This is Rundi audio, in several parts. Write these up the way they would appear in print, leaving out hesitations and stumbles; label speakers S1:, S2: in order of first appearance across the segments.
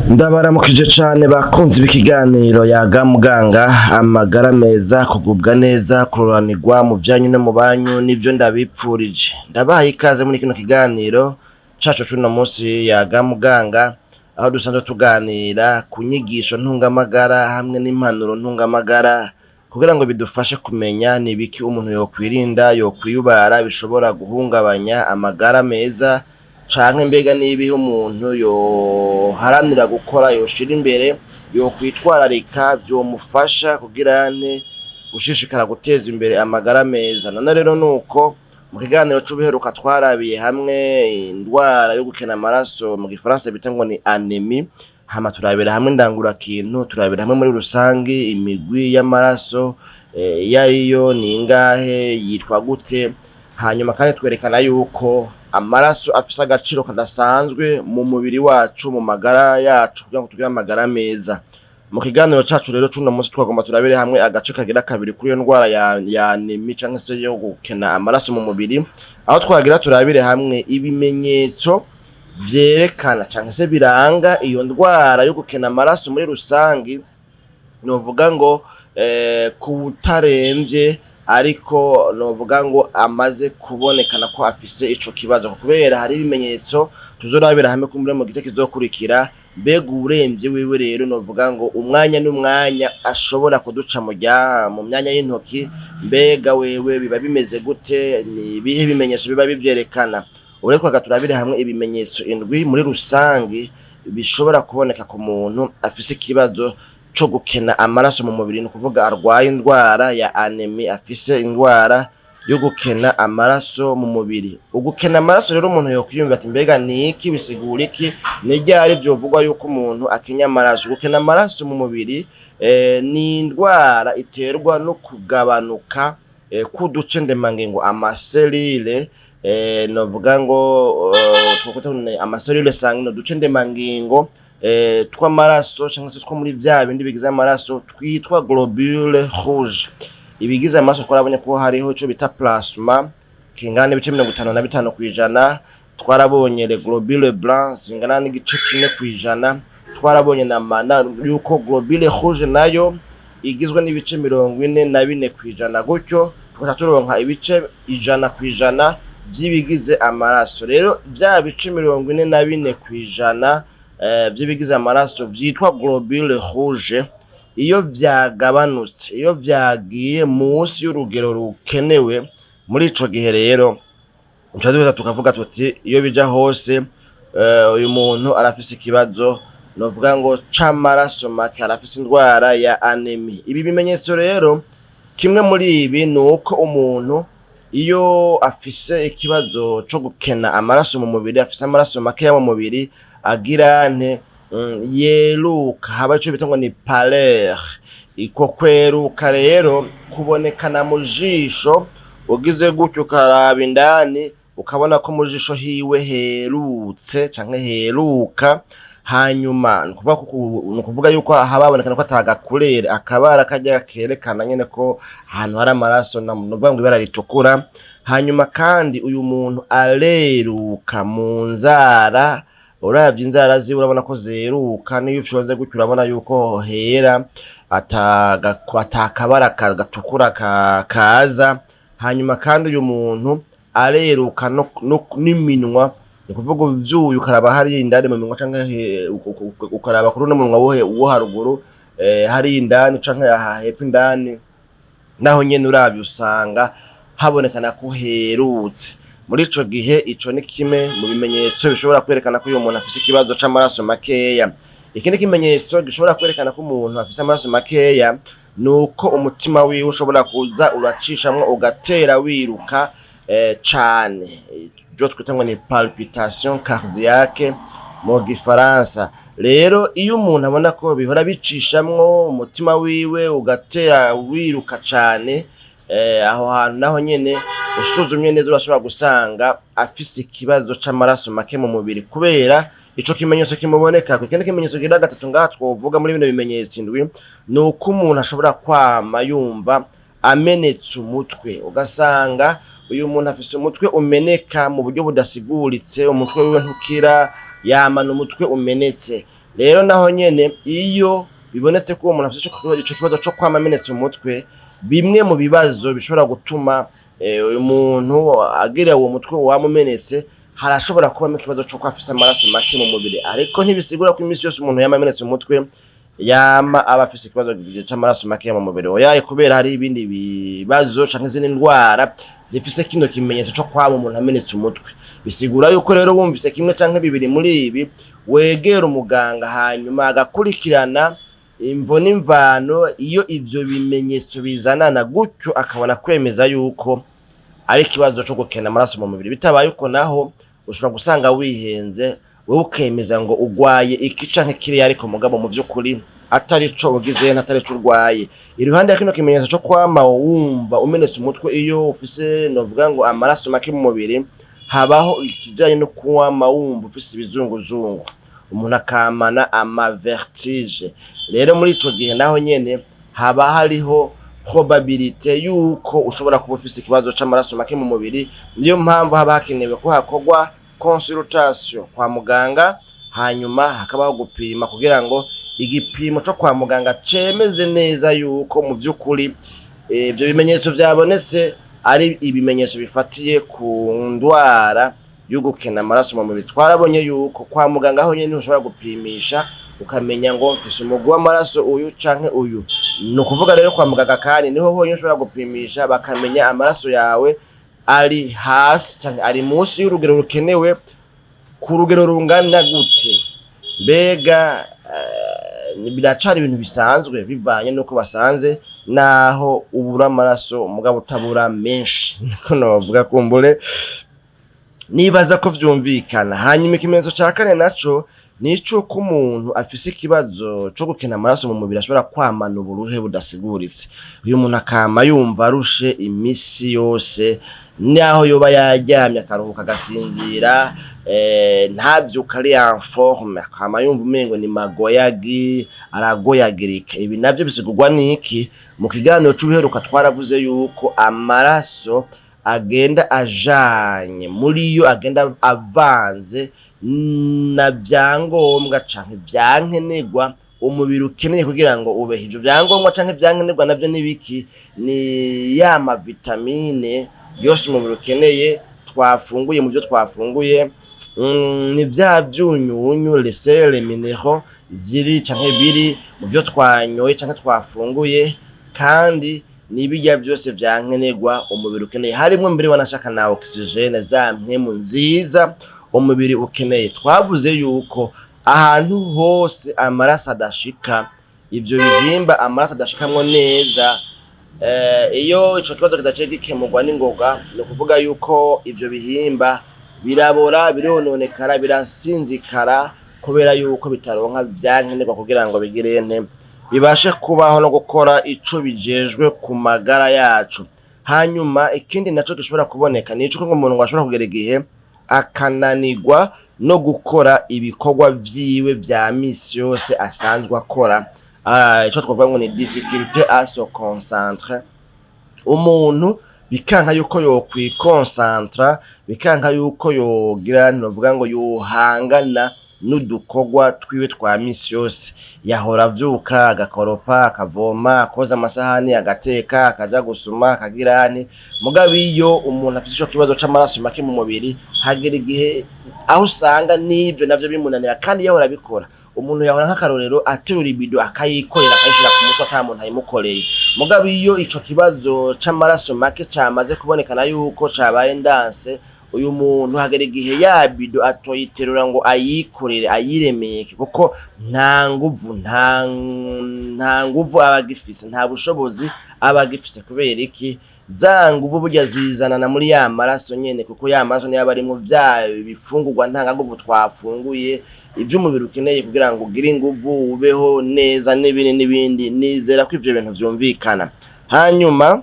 S1: Ndabaramukije cane bakunzi b'ikiganiro Yaga Muganga. Amagara meza, kugubwa neza, kuroranirwa mu vyanyu no mu banyu nivyo ndabipfurije. Ndabahaye ikaze muri kino kiganiro cacu c'uno munsi, Yaga Muganga, aho dusanzwe tuganira ku nyigisho ntungamagara hamwe n'impanuro ntungamagara kugira ngo bidufashe kumenya ni ibiki umuntu yokwirinda, yokwiyubara bishobora guhungabanya amagara meza, canke mbega n'ibihe umuntu yoharanira gukora, yoshira imbere, yokwitwararika vyomufasha kugira ane gushishikara guteza imbere amagara meza. None rero nuko mu kiganiro c'ubuheruka twarabiye hamwe indwara yo gukena amaraso, mu gifaransa bita ngo ni anémie, hama turabira hamwe indangurakintu, turabira hamwe muri rusangi imigwi y'amaraso iyo ariyo, ni ingahe, yitwa gute. Hanyuma kandi twerekana yuko amaraso afise agaciro kadasanzwe mu mubiri wacu, mu magara yacu, kugira ngo tugire amagara meza. Mu kiganiro cacu rero c'uno munsi twagomba turabire hamwe agace kagira kabiri kuri iyo ndwara ya anémie canke se yo gukena amaraso mu mubiri, aho twagira turabire hamwe ibimenyetso vyerekana canke se biranga iyo ndwara yo gukena amaraso muri rusangi, novuga ngo kuwutaremvye ariko novuga ngo amaze kubonekana ko afise ico kibazo, kubera hari ibimenyetso tuzorabira hamwe kumbure mu gice kizokurikira. Mbega uwuremvye wiwe rero, novuga ngo umwanya n'umwanya ashobora kuduca mu myanya y'intoki, mbega wewe biba bimeze gute? Ni ibihe bimenyetso biba bivyerekana? Ubu rero twagira turabire hamwe ibimenyetso indwi muri rusangi bishobora kuboneka ku muntu afise ikibazo co gukena amaraso mu mubiri, ni ukuvuga arwaye indwara ya anémie, afise indwara yo gukena amaraso mu mubiri. Ugukena amaraso rero, umuntu yokwiyumvira ati: "Mbega ni iki? Bisigura iki? Ni ryari vyovugwa yuko umuntu akenya amaraso?" Gukena amaraso mu mubiri ni indwara iterwa no kugabanuka k'uduce ndemangingo, ama cellules, novuga ngo twokwita ngo ni ama cellules sanguines, uduce ndemangingo tw'amaraso canke se two muri vya bindi bigize amaraso twitwa globules rouges. Ibigize amaraso twarabonye ko hariho ico bita plasma kingana n'ibice 55%, twarabonye les globules blancs zingana n'1.1%, twarabonye na mana yuko globule rouge nayo igizwe n'ibice 44%. Gutyo tugaca turonka ibice 100% vy'ibigize amaraso. Rero vya bice 44% vy'ibigize amaraso vyitwa globule rouge, iyo vyagabanutse, iyo vyagiye munsi y'urugero rukenewe, muri ico gihe rero duca duheza tukavuga tuti: iyo bija hose, uyu muntu arafise ikibazo novuga ngo c'amaraso make, arafise indwara ya anémie. Ibi bimenyetso rero, kimwe muri ibi ni uko umuntu iyo afise ikibazo co gukena amaraso mu mubiri, afise amaraso makeya mu mubiri, agira nte? Yeruka, haba ico bita ngo ni pâleur. Iko kweruka rero kubonekana mu jisho, ugize gutyo ukaraba indani ukabona ko mu jisho hiwe herutse canke heruka. Hanyuma ni ukuvuga yuko haba habonekana ko atagakurere, akabara karya kerekana nyene ko ahantu hari amaraso, nukuvuga ngo ibara ritukura. Hanyuma kandi uyu muntu areruka mu nzara, uravye inzara ziwe urabona ko zeruka, niyo ufyonze gutyo urabona yuko hera, atakabara gatukura kaza. Hanyuma kandi uyu muntu areruka no n'iminwa, ni ukuvuga uvyuye ukaraba hariya indani mu minwa canke ukaraba kuri uno munwa wo haruguru, hariya indani canke aha hepfo indani, naho nyene uravye usanga habonekana ko herutse. Muri ico gihe, ico ni kimwe mu bimenyetso bishobora kwerekana ko uyu muntu afise ikibazo c'amaraso makeya. Ikindi kimenyetso gishobora kwerekana ko umuntu afise amaraso makeya ni uko umutima wiwe ushobora kuza uracishamwo, ugatera wiruka cane, ivyo twita ngo ni palpitation cardiaque mu gifaransa. Rero iyo umuntu abona ko bihora bicishamwo, umutima wiwe ugatera wiruka cane, aho hantu naho nyene usuzumye neza urashobora gusanga afise ikibazo c'amaraso make mu mubiri, kubera ico kimenyetso kimubonekako. Ikindi kimenyetso kigira gatatu ngaha twovuga muri bino bimenyetso indwi ni uko umuntu ashobora kwama yumva amenetse umutwe, ugasanga uyu muntu afise umutwe umeneka mu buryo budasiguritse, umutwe wiwe ntukira, yamana umutwe umenetse. Rero naho nyene iyo bibonetse ko uwo muntu afise ico kibazo co kwama amenetse umutwe, bimwe mu bibazo bishobora gutuma uyu muntu agira uwo mutwe wamumenetse, harashobora kubamo ikibazo c'uko afise amaraso make mu mubiri. Ariko ntibisigura ko iminsi yose umuntu yama amenetse umutwe yama aba afise ikibazo c'amaraso make mu mubiri. Oyaye, kubera hari ibindi bibazo canke izindi ndwara zifise kino kimenyetso co kwama umuntu amenetse umutwe. Bisigura yuko rero wumvise kimwe canke bibiri muri ibi, wegera umuganga, hanyuma agakurikirana imvo n'imvano iyo ivyo bimenyetso bizanana, gutyo akabona kwemeza yuko ari ikibazo co gukena amaraso mu mubiri. Bitabaye uko naho, ushobora gusanga wihenze, wewe ukemeza ngo ugwaye iki canke kiriya, ariko mugabo mu vy'ukuri atari co ugize, atari co urwaye. Iruhande ya kino kimenyetso co kwama wumva umenetse umutwe iyo ufise, novuga ngo, amaraso make mu mubiri, habaho ikijanye no kwama wumva ufise ibizunguzungu, umuntu akamana ama vertiges. Rero muri ico gihe naho nyene haba hariho probabilité yuko ushobora kuba ufise ikibazo c'amaraso make mu mubiri. Niyo mpamvu haba hakenewe ko hakorwa consultation kwa muganga, hanyuma hakabaho gupima kugira ngo igipimo co kwa muganga cemeze neza yuko mu vy'ukuri ivyo bimenyetso vyabonetse ari ibimenyetso bifatiye ku ndwara yo gukena amaraso mu mubiri. Twarabonye yuko kwa muganga aho nyene ushobora gupimisha ukamenya ngo mfise umugwi w'amaraso uyu canke uyu. Ni ukuvuga rero kwa muganga kandi niho honyine ushobora gupimisha bakamenya amaraso yawe ari hasi canke ari munsi y'urugero rukenewe ku rugero rungana gute. Mbega biracari ibintu bisanzwe bivanye n'uko basanze naho ubura amaraso mugabo utabura menshi, niko novuga. Kumbure nibaza ko vyumvikana. Hanyuma ikimenyetso ca kane naco ni icuko umuntu afise ikibazo co gukena amaraso mu mubiri ashobora kwamana uburuhe budasiguritse. Uyu muntu akama yumva arushe imisi yose, naho yoba yaryamye akaruhuka agasinzira, ntavyuke ari en forme, akama yumva umengo ni magoyagi, aragoyagirika. Ibi navyo bisigurwa n'iki? Mu kiganiro c'ubuheruka twaravuze yuko amaraso agenda ajanye muri yo, agenda avanze na vyangombwa canke vyankenerwa umubiri ukeneye kugira ngo ubeho. Ivyo vyangombwa canke vyankenerwa navyo nibiki? Ni ya ma vitamines yose umubiri ukeneye twafunguye, mu vyo twafunguye, ni vya vyunyunyu, les sels minéraux ziri canke biri mu vyo twanyoye canke twafunguye, kandi n'ibirya vyose vyankenerwa umubiri ukeneye, harimwo mbere wanashaka na oxygène, za mpwemu nziza umubiri ukeneye. Twavuze yuko ahantu hose amaraso adashika, ivyo bihimba amaraso adashikamwo neza, iyo ico kibazo kidaciye gikemurwa n'ingoga, ni ukuvuga yuko ivyo bihimba birabora, birononekara, birasinzikara, kubera yuko bitaronka vyankenerwa kugira ngo bigire nte, bibashe kubaho no gukora ico bijejwe ku magara yacu. Hanyuma ikindi naco gishobora kuboneka ni ico umuntu ngo ashobora kugera igihe akananirwa no gukora ibikorwa vyiwe vya misi yose asanzwe akora, ico twovuga ngo ni difficulté à se concentrer. Umuntu bikanka yuko yokwikonsantra, bikanka yuko yogira, novuga ngo yohangana n'udukorwa twiwe twa misi yose. Yahora avyuka agakoropa, akavoma, akoza amasahani, agateka, akaja gusuma, akagirane. Mugabo iyo umuntu afise ico kibazo c'amaraso make mu mubiri, hagera igihe aho usanga n'ivyo navyo bimunanira kandi yahora abikora. Umuntu yahora, nk'akarorero, aterura ibido akayikorera, akayishira ku mutwe ata muntu ayimukoreye. Mugabo iyo ico kibazo c'amaraso make camaze kubonekana yuko cabaye ndanse, uyu muntu hagera igihe ya bido atoyiterura ngo ayikorere, ayiremeke, kuko nta nguvu, nta nguvu aba agifise, nta bushobozi aba agifise. Kubera iki? Za nguvu burya zizanana muri ya maraso nyene, kuko ya maraso niyo aba arimwo vya bifungurwa ntanganguvu twafunguye, ivyo umubiri ukeneye kugira ngo ugire inguvu, ubeho neza, n'ibindi n'ibindi. Nizera ko ivyo bintu vyumvikana. Hanyuma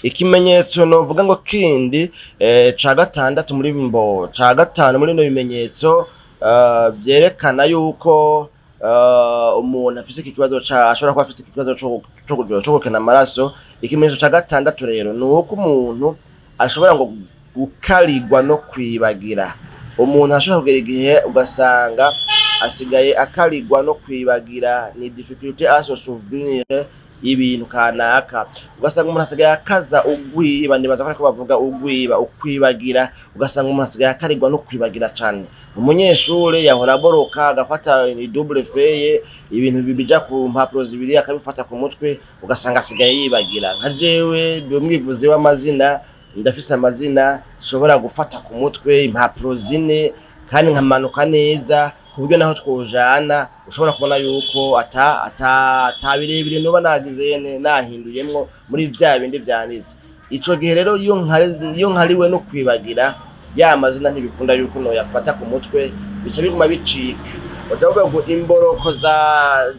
S1: ikimenyetso novuga ngo kindi ca gatandatu muri mbo ca gatanu muri bino bimenyetso vyerekana yuko umuntu afise iki kibazo ca ashobora kuba afise iki kibazo co gukena amaraso, ikimenyetso ca gatandatu rero ni uko umuntu ashobora ngo gukarigwa no kwibagira. Umuntu ashobora kugera igihe ugasanga Asigaye akarigwa no kwibagira, ni difficulté à se souvenir ibintu kanaka. Ugasanga umuntu asigaye akaza ugwiba, nibaza ko ariko bavuga ugwiba, ukwibagira. Ugasanga umuntu asigaye akarigwa no kwibagira cane. Umunyeshure yahora aboroka agafata double feuille, ibintu bija ku mpapuro zibiri akabifata ku mutwe, ugasanga asigaye yibagira. Nka jewe ndi umwivuzi w'amazina, ndafise amazina nshobora gufata ku mutwe impapuro zine kandi nkamanuka neza, ku buryo naho twojana ushobora kubona yuko ata birebire noba nagize nahinduyemwo muri vya bindi vyanditse. Ico gihe rero iyo nkariwe no kwibagira, ya mazina ntibikunda yuko noyafata ku mutwe, bica biguma bicika. Batavuga ngo imboroko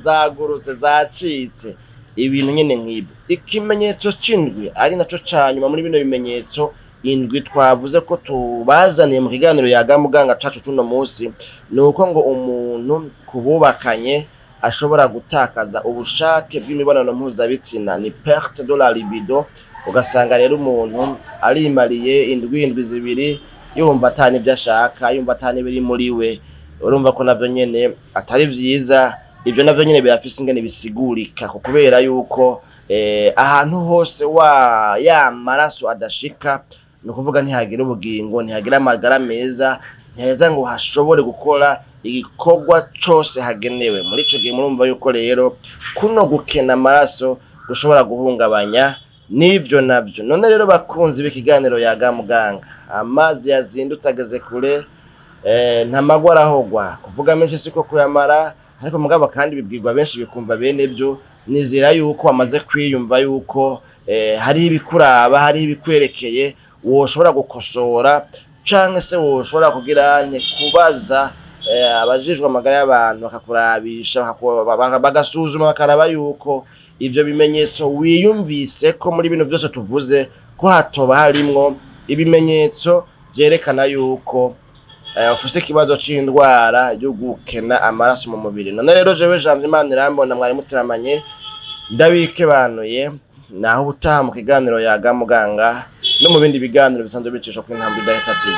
S1: zagurutse, zacitse, ibintu nyene nk'ibyo. Ikimenyetso c'indwi, ari naco ca nyuma muri bino bimenyetso indwi twavuze ko tubazaniye mu kiganiro Yaga Muganga cacu c'uno munsi, ni uko ngo umuntu kububakanye ashobora gutakaza ubushake bw'imibonano mpuzabitsina, ni perte de la libido. Ugasanga rero umuntu arimariye indwi, indwi zibiri, yumva atani ibyo ashaka, yumva atani biri muri we. Urumva ko navyo nyene atari vyiza. Ivyo navyo nyene birafise ingene bisigurika, kubera yuko ahantu hose wa ya maraso adashika, ni ukuvuga ntihagira ubugingo, ntihagira amagara meza, ntiheza ngo hashobore gukora igikorwa cose hagenewe. Muri ico gihe murumva yuko rero kuno gukena amaraso gushobora guhungabanya n'ivyo navyo. None rero bakunzi b'ikiganiro Yaga Muganga, amazi yazindutse ageze kure, nta magwa arahogwa. Kuvuga menshi siko kuyamara, ariko mugabo kandi bibwirwa benshi bikumva bene byo. Nizera yuko wamaze kwiyumva yuko hariho ibikuraba, hariho ibikwerekeye woshobora gukosora, canke se woshobora kugira ne kubaza abajejwe amagara y'abantu, bakakurabisha, bagasuzuma, bakaraba yuko ivyo bimenyetso wiyumvise ko muri bino byose tuvuze ko hatoba harimwo ibimenyetso vyerekana yuko ufise ikibazo c'indwara yo gukena amaraso mu mubiri. None rero jewe Janvier Manirambona mwari muturamanye, ndabikebanuye, naho ubutaha mu kiganiro Yaga Muganga no mu bindi biganiro bisanzwe bicishwa kuri Intambwe Idahita TV.